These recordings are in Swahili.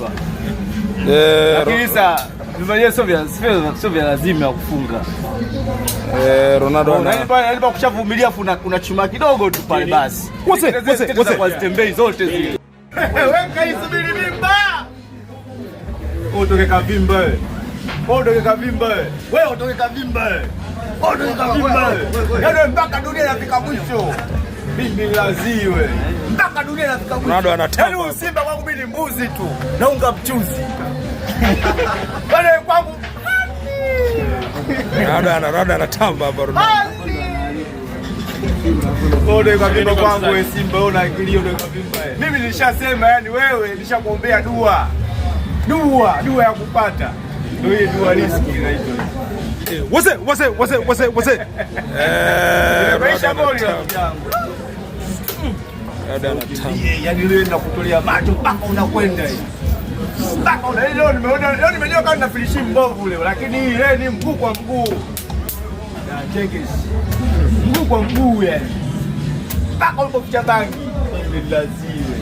Anaitwa. Lakini sasa vivyo sio vya lazima ya kufunga. Ronaldo ana Yaani pale alipo kushavumilia afu una chuma kidogo tu pale basi. Wase, wase, wase. Kwa zitembei zote zile. Weka isubiri mimba. Utoke kavimba wewe. Utoke kavimba wewe. Wewe utoke kavimba wewe. Utoke kavimba wewe. Yaani mpaka dunia inafika mwisho. Mimi laziwe. Mpaka dunia inafika mwisho. Ronaldo anatamba. Yaani huyu Simba kwangu mimi ni mbuzi tu. Naunga mchuzi. Yaani kwangu Ronaldo anatamba hapa Ronaldo. Wewe kavimba kwangu wewe Simba, wewe una akili wewe kavimba. Mimi nilishasema yani wewe nilishakuombea dua. Dua, dua ya kupata. Ndio hii dua riski inaitwa. Wase, wase, wase, wase, wase. Maisha Ronaldo goli anatamba. rafiki yangu. Ronaldo anatamba. Yaani leo nakutolea macho mpaka unakwenda hivi. Mpaka una leo nimeona leo nimejua kama nina finish mbovu leo, lakini hii leo ni mguu kwa mguu. Na chekes. Mguu kwa mguu yani. Mpaka ulipoficha bangi. Nilaziwe.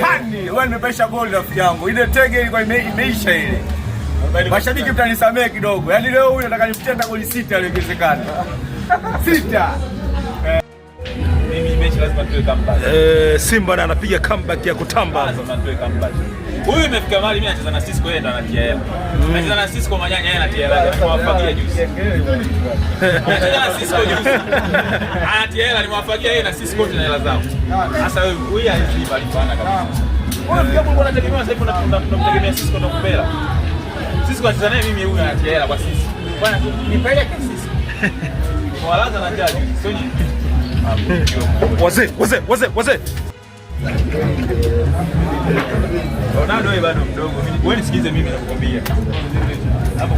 Hani, wewe nimepaisha goli rafiki yangu. Ile tege ilikuwa imeisha ile. Mashabiki mtanisamee kidogo. Yaani leo huyu nataka nimtie hata goli 6 aliwezekana. 6. Mimi mechi lazima tuwe comeback. Simba na anapiga comeback ya kutamba hapa. Lazima tuwe comeback. Huyu imefika mahali mimi nacheza na Cisco, yeye ndo anatia hela. Nacheza na Cisco manyanya, yeye anatia hela. Nimewafagia juzi. Nacheza na Cisco juzi. Anatia hela, nimewafagia yeye na Cisco wote na hela zao. Sasa wewe huyu haizi bali bana kabisa. Wewe mjabu ulikuwa unategemea sasa hivi unamtegemea Cisco ndo kupela. Cisco anacheza naye mimi, huyu anatia hela kwa sisi. Bwana nipeleke Cisco. Walaza na njaa juzi, sio nyinyi. Wazee, wazee, wazee, wazee. Ronaldo wewe bado mdogo. Wewe nisikize mimi nakwambia. Hapo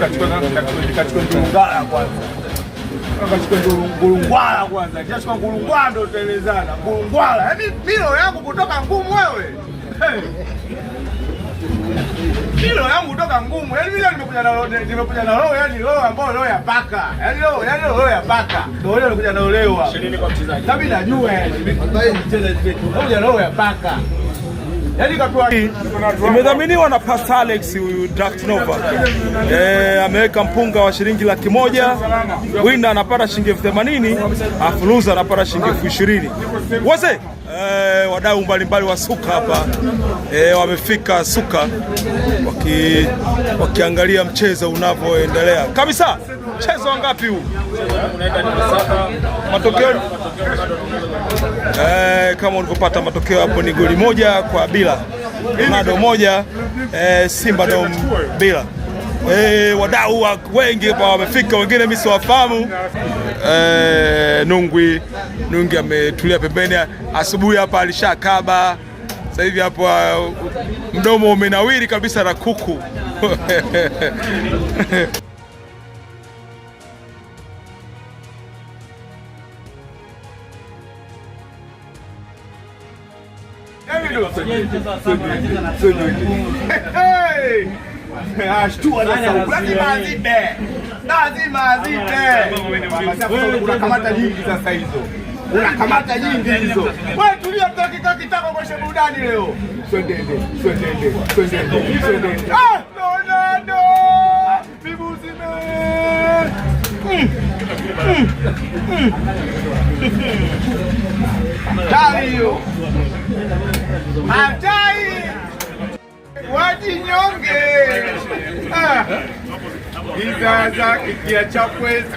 Kachukua ngurungala kwanza. Kachukua ngurungwala kwanza. Kishachukua ngurungwala ndio tutaelezana. Ngurungwala. Yaani milo yangu kutoka ngumu wewe. Hey. Milo yangu kutoka ngumu. Yaani mimi nimekuja na roho, yani roho ambayo roho ya paka. Yaani roho, yani roho ya paka. Ndio ile nimekuja na leo hapa. Ishirini kwa mchezaji. Sabi najua yani. Nimekuja na roho ya paka. Yaani kapewa Imedhaminiwa na Pastor Alex huyu Draft Nova. Ameweka mpunga wa shilingi 100,000. Winner anapata shilingi 80,000, afu loser anapata shilingi 20,000. Wazee, wadau mbalimbali wa suka hapa. Wamefika suka wakiangalia mchezo unavyoendelea. Kabisa. Mchezo wa ngapi huu? Matokeo kama ulivyopata matokeo hapo ni goli 1-0. Ronaldo 1, Simba Dom bila. Wadau wengi hapa wamefika, wengine mimi siwafahamu. Nungwi ametulia pembeni. Asubuhi hapa alishakaba. Sasa hivi hapo mdomo umenawiri kabisa na kuku. Ashtua sasa huku. Lazima azibe. Lazima azibe. Unakamata nyingi sasa hizo. Unakamata nyingi hizo. Wewe tulia dakika kitako kwa burudani leo. Twendende, twendende, twendende, twendende. Ah, Ronaldo! Bibuzi man. Hatari hiyo. Hatari. Wajinyonge. Izaza kikia cha pweza.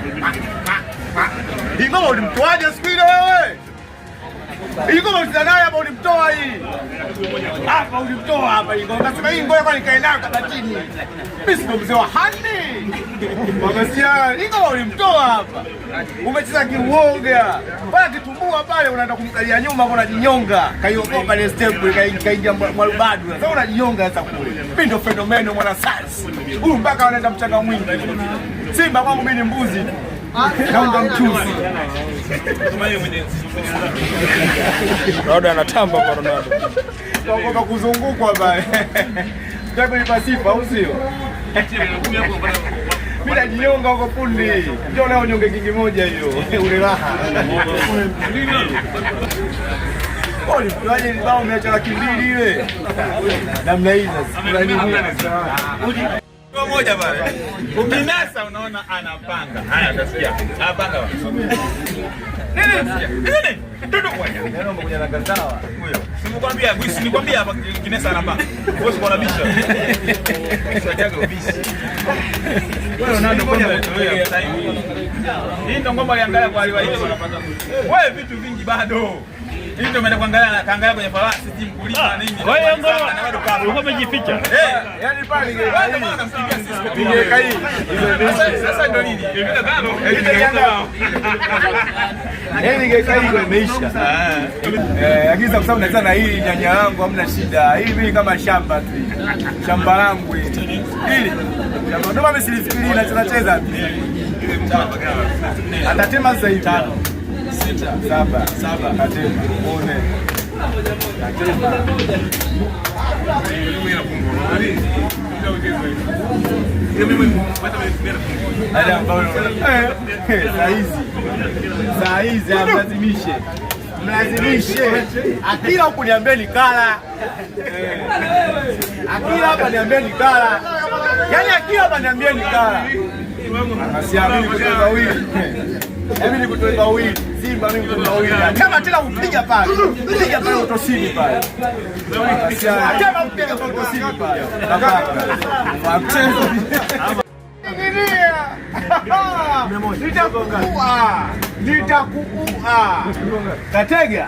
Hii ngoma ulimtoaje siku ile wewe? Hii ngoma ulicheza naye hapa ulimtoa hii. Hapa ulimtoa hapa hii ngoma. Kasema hii ngoma kwani nikae nayo kabatini. Mimi si mzee wa hani. Mama sia, hii ngoma ulimtoa hapa. Umecheza kiuoga. Pale kitumbua pale unaenda kumkalia nyuma hapo unajinyonga. Kaiogopa ile step kaingia mwarubadu. Sasa unajinyonga sasa kule. Mimi ndo fenomeno mwana science. Huyu mpaka anaenda mchanga mwingi. Simba kwangu mimi ni mbuzi tu. Naunga mchuzi. Ronaldo anatamba kwa Ronaldo. Kwa kuzungukwa pale. Kulipa sifa au sio? Mimi najinyonga huko fundi. Njoo leo nyonge kingi moja hiyo. Ule raha. Ulipiwaje bao umeacha 200,000 ile? Namna hii sasa. Moja pale. Ukinasa unaona anapanga. Haya utasikia. Anapanga. Nini unasikia? Nini? Ndoto kwa. Naomba kuja na gazawa. Huyo. Simukwambia, gwisi nikwambia hapa Kinesa anapanga. Wewe uko na bisha. Sio ubishi. Wewe Ronaldo kwamba hii ndo ngoma aliangalia kwa aliwa hizo. Wewe vitu vingi bado. Hii ndio umeenda kuangalia kaangalia kwenye farasi timu kulima nini. Kwa hiyo ngoma ulikuwa umejificha. Eh, yaani pale ndio maana nampigia sisi. Ingeweka hii. Sasa ndio nini? Yaani ingeweka hii ndio imeisha. Eh, lakini kwa sababu naweza na hii nyanya yangu hamna shida. Hii mimi kama shamba tu. Shamba langu hili. Hili. Shamba ndio mimi silifikiri nacheza cheza tu. Atatema sasa hivi. 5 6 7 7 atema. One. Atema. Saa hizi mlazimishe. Mlazimishe. Akila huku niambie ni kala. Akila hapa niambie ni kala. Yaani akila hapa niambie ni kala. Asiamini kutoka wili. Mimi ni kutoka wili. Simba mimi kutoka wili. Kama tena upiga pale. Piga pale utosini pale. Kama upiga pale utosini pale. Kwa mchezo. Nitakuua. Nitakuua. Katega.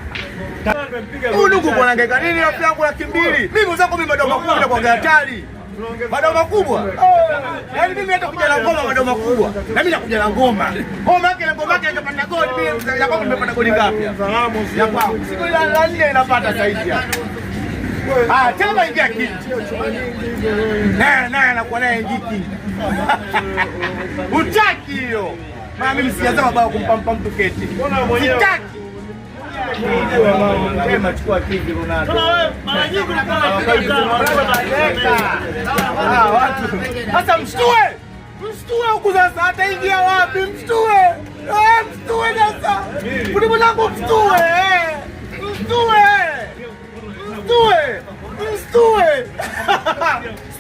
Huyu ndugu bwana hangaika nini rafiki yangu 200,000? Mimi mwenzako mimi madao makubwa na kuangalia hatari. Madao makubwa. Yaani mimi hata kuja na ngoma madao makubwa. Na mimi nakuja na ngoma. Ngoma yake na ngoma yake atapata goli, mimi ya kwangu nimepata goli ngapi? Ya kwangu. Siku ile la nne inapata saizi hapa. Ah, tena ingia kiti. Naye anakuwa naye ngiki. Utaki hiyo. Maana mimi sijazama bao kumpampa mtu keti. Sitaki. Sema chukua kingi Ronaldo. Ah, watu. Sasa mshtue. Mshtue huku sasa ataingia wapi? Mshtue. Mshtue sasa. Kulipo langu mshtue. Mshtue. Mshtue. Mshtue.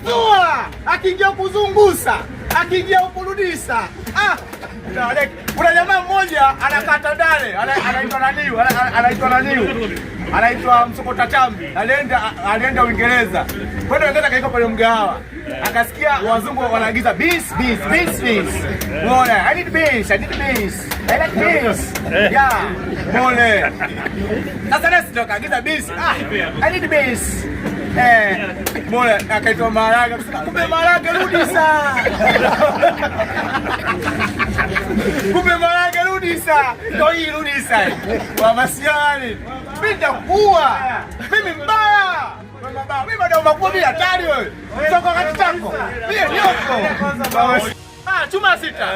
Stua. Akiingia kuzungusa, akiingia kurudisha. Ah. Kuna jamaa mmoja anakata dale, anaitwa nani? Anaitwa nani? Anaitwa Msokota Chambi. Alienda Uingereza. Kwenda Uingereza kaika pale mgahawa. Akasikia wazungu wanaagiza beans beans beans beans. Unaona, I need beans, I need beans. I like beans. Yeah. Unaona. Sasa nasi ndo kaagiza beans. Ah, I need beans. Mbona akaitwa maharage, akasema kumbe maharage rudi saa. Kumbe maharage rudi saa. Ndio hii rudi saa. Wa masiani. Mimi nitakuua. Mimi mbaya. Mimi bado makubwa mimi hatari wewe. Soko kati chako. Mimi nyoko. Chuma sita.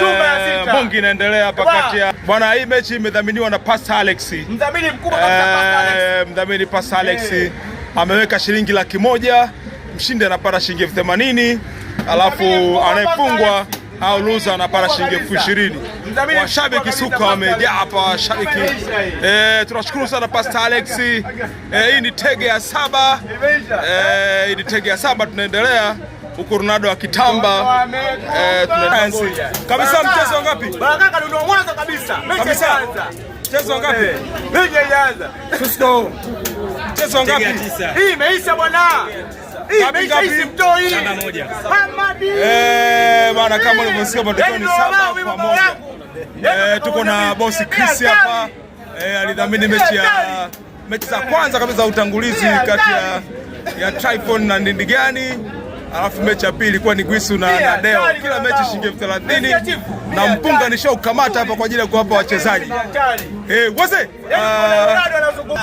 Chuma sita. Bongi inaendelea hapa kati ya bwana. Hii mechi imedhaminiwa na Pastor Alex. Mdhamini mkubwa kabisa Pastor Alex. Mdhamini Pastor Alex ameweka shilingi 100,000, mshindi anapata shilingi 80,000, alafu anayefungwa au loser anapata shilingi 20,000. Washabiki suka wamejaa hapa washabiki. Tunashukuru sana Pastor Alex. Hii ni tege ya 7. Hii ni tege ya 7 tunaendelea huku Ronaldo akitamba. Kabisa mchezo ngapi? Baraka ndio mwanzo kabisa. Kabisa. Mchezo ngapi? Mechi haijaanza. Tusco. Mchezo ngapi? Hii imeisha bwana. Hii imeisha, hii simtoi. Hamadi. Bwana kama ulivyosikia matokeo ni 7-1. Tuko na bosi Chris hapa. Alidhamini mechi za kwanza kabisa za utangulizi kati ya Tryphon na Ndindigani. Alafu mechi ya pili ilikuwa ni Gwisu na Deo. Kila mechi shilingi 30,000 na mpunga nishaukamata hapa kwa ajili ya kuwapa wachezaji. Wazee.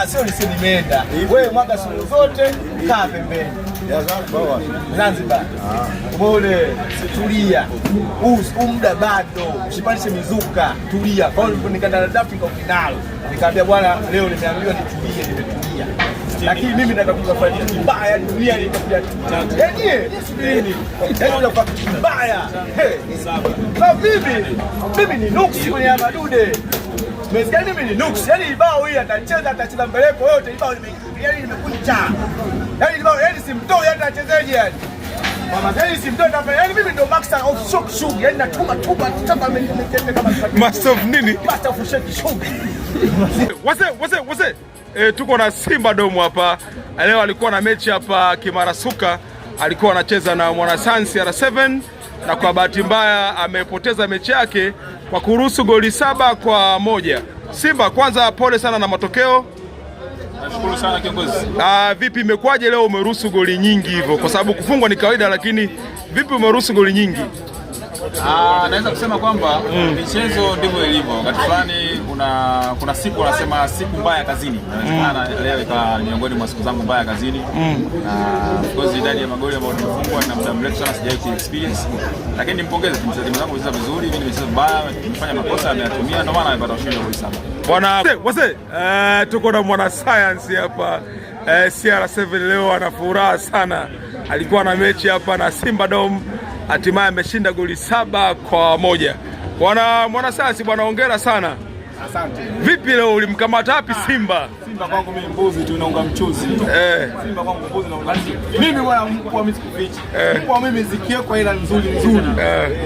Sio nimeenda. Wewe mwaga sumu zote kaa pembeni. Ya Zanzibar. Zanzibar. Umeona, tulia. Huu muda bado. Usipandishe mizuka, tulia. Kwa hiyo nikaenda na draft nikafinalo. Nikamwambia bwana, leo nimeambiwa nitulie, nimetulia. Lakini mimi nataka kufanya kitu kibaya, dunia itakuja. Yaani subirini. Yaani unafanya kitu kibaya. Na mimi ni nuksi kwenye madude. Umesikia, mimi ni nuksi. Yaani ibao hii atacheza mbeleko yote, ibao yaani nimekunja. Yaani ibao yaani simtoi hata achezeje yani. Mama yaani simtoi hata yaani mimi ndo master of shock shock. Yaani natuma tuma tuma kama Master of nini? Master of shake shock. Wase wase wase. Tuko na Simba Domo hapa. Leo alikuwa na mechi hapa Kimarasuka, alikuwa anacheza na Mwanasansi R7 na kwa bahati mbaya amepoteza mechi yake kwa kuruhusu goli 7-1. Simba, kwanza pole sana na matokeo. Nashukuru sana kiongozi. Vipi imekuwaje leo umeruhusu goli nyingi hivyo? Kwa sababu kufungwa ni kawaida, lakini vipi umeruhusu goli nyingi? Naweza kusema kwamba michezo ndivyo ilivyo. Wakati fulani kuna siku wanasema siku mbaya kazini. Inawezekana leo ikawa miongoni mwa siku zangu mbaya kazini. Na of course idadi ya magoli ambayo nimefungwa na muda mrefu sana sijawahi ku experience. Lakini nimpongeze mchezaji mwenzangu amecheza vizuri, mimi nimecheza vibaya, nimefanya makosa ameyatumia, ndio maana amepata ushindi wa goli 7. Bwana wase, tuko na mwana science hapa CR7 leo ana furaha sana. Alikuwa na mechi hapa na Simba Dome, hatimaye ameshinda goli 7-1. Bwana mwana science, bwana hongera sana. Asante. Vipi leo ulimkamata wapi Simba? Simba kwangu mimi mbuzi tu naunga mchuzi. Simba kwangu mbuzi naunga mchuzi. Mimi bwana mbwa mimi sikufichi. Mbwa mimi zikiwekwa hela nzuri nzuri.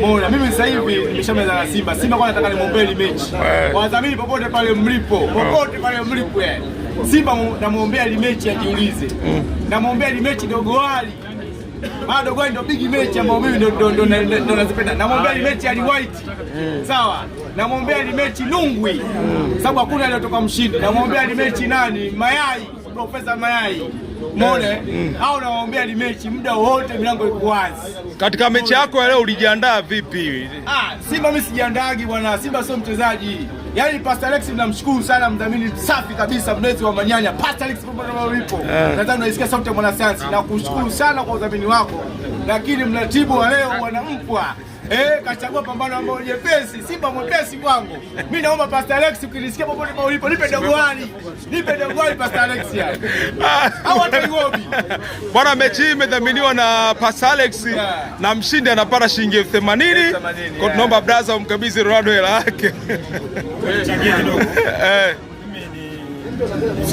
Umeona mimi sasa hivi nimeshameza na Simba. Simba kwa nataka nimwombee mechi. Wadhamini popote pale mlipo, popote pale mlipo yani. Simba namuombea ile mechi ajiulize. Namuombea ile mechi Dogo Ali. Maana Dogo Ali ndio big mechi ambayo mimi ndio nazipenda. Namwombea ile mechi Ali White. Sawa. Namwombea ile mechi Nungwi. Sababu hakuna aliyotoka mshindi. Namwombea ile mechi nani? Mayai, Profesa Mayai. Umeona? Au nawaombea ile mechi muda wote milango iko wazi. Katika mechi yako ya leo ulijiandaa vipi? Simba mimi sijiandaagi bwana. Simba sio mchezaji. Yaani Pastor Alex namshukuru sana, mdhamini safi kabisa, mlezi wa manyanya. Pastor Alex popote pale ulipo. Nadhani unaisikia sauti ya mwanasayansi. Nakushukuru sana kwa udhamini wako. Lakini mratibu wa leo bwana Mpwa kachagua pambano ambayo jepesi, Simba mwepesi kwangu. Mimi naomba Pastor Alex ukinisikia popote pale ulipo, nipe Dogo Ali. Nipe Dogo Ali Pastor Alex yani. Au hata Iwobi. Bwana, mechi hii imedhaminiwa na Pastor Alex na mshindi anapata shilingi 80,000. Kwa tunaomba brother umkabidhi Ronaldo hela yake.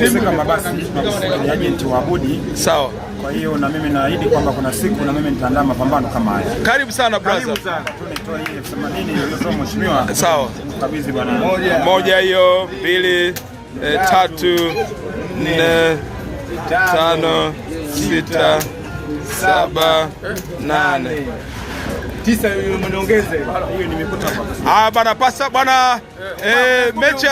Mimi kama basi ni agent wa bodi. Sawa. Kwa hiyo na mimi naahidi kwamba kuna siku na mimi nitaandaa mapambano kama haya. Karibu sana brother. Karibu sana. Tunitoa hii 80,000 iliyotoa mheshimiwa. Sawa. Mkabidhi bwana. Moja hiyo, 2, 3, 4, 5, 6, 7, 8. 9 niongeze. Hiyo nimekuta hapa. Bana pasa bwana mechi